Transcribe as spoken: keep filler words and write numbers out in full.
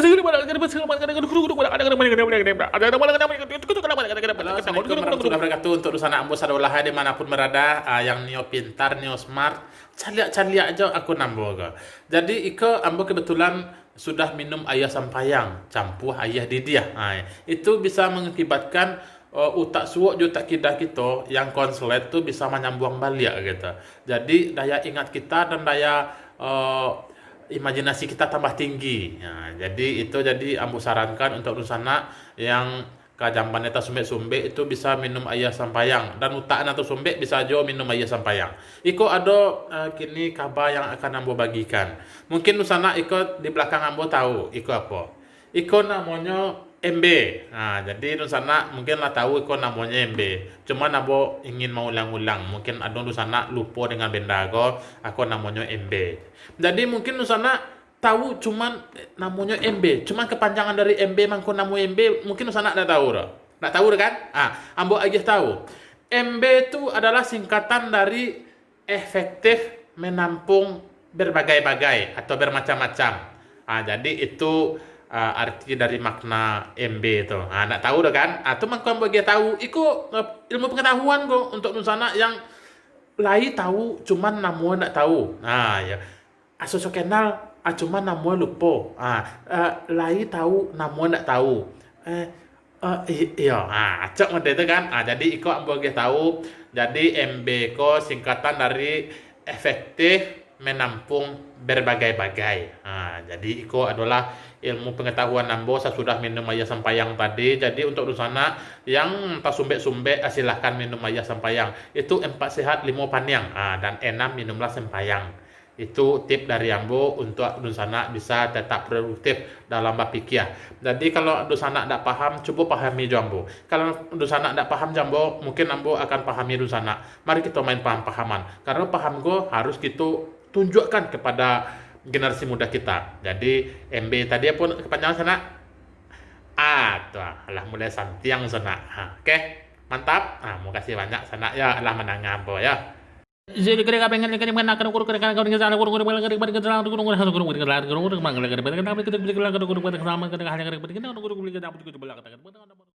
Halo, assalamualaikum warahmatullahi wabarakatuh. Untuk dunsanak ambo sadolah di manapun barado, ah, yang nio pintar, nio smart, caliak-caliak jo akun ambo ko. Jadi, iko ambo kebetulan sudah minum aia sampayang, campua aia didiah. Ha, itu bisa mengakibatkan, eh, utak suok jo utak kida kito yang konslet tu bisa manyambuang baliak gitu. Jadi, daya ingat kita dan daya, eh, imajinasi kita tambah tinggi. Ha, jadi, itu jadi ambo sarankan untuk dunsanak yang ka jamban tasumbek-sumbek itu bisa minum aia sampayang, dan utak nan tasumbek bisa jo minum aia sampayang. Iko ado, eh, kini kaba yang akan ambo bagikan. Mungkin dunsanak iko di balakang ambo tahu iko apo. Iko namonyo embe. Ha, jadi dunsanak mungkin lah tahu iko namonyo embe. Cuman ambo ingin maulang-ulang. Mungkin ado dunsanak lupo dengan benda ko, ako namonyo embe. Jadi mungkin dunsanak tahu cuman, eh, namonyo embe. Cuman kepanjangan dari embe mangko namo embe, mungkin dunsanak ndak tahu doh. Ndak tahu doh kan? Ah, ambo agiah tahu. Embe tu adalah singkatan dari efektif menampung berbagai-bagai atau bermacam-macam. Ah, jadi itu, ah, arti dari makna embe tu. Ah, ndak tahu doh kan? Ah, tu mangko ambo agiah tahu. Iko, eh, ilmu pengetahuan ko untuk dunsanak yang lai tahu, cuman namo ndak tahu. Ah, ya. Aso-aso kenal, ah, cuman namo lupo. Ah, eh, lai tahu, namo ndak tahu. Eh, eh, i-, iyo, ah, acok model tu kan. Ah, jadi iko ambo agiah tahu. Jadi embe ko singkatan dari efektif menampung berbagai-bagai. Ah, jadi iko adolah ilmu pengetahuan ambo sasudah minum aia sampayang tadi. Jadi untuk dunsanak yang tasumbek-sumbek, ah, silahkan minum aia sampayang. Itu empat sehat, limo paniang, ah, dan enam minumlah sampayang. Itu tip dari ambo untuk dunsanak bisa tetap produktif dalam bapikia. Jadi, kalau dunsanak ndak paham, cubo pahami jo ambo. Kalau dunsanak ndak paham jo ambo, mungkin ambo akan pahami dunsanak. Mari kito main paham-pahaman. Karano paham ko harus kito tunjukkan kepada generasi muda kita. Jadi, embe tadi apo kepanjangan sanak? Ah, tu ah, lah mulai santiang sanak. Ha, oke. Mantap. Ah, makasih banyak sanak ya, lah mandanga ambo ya.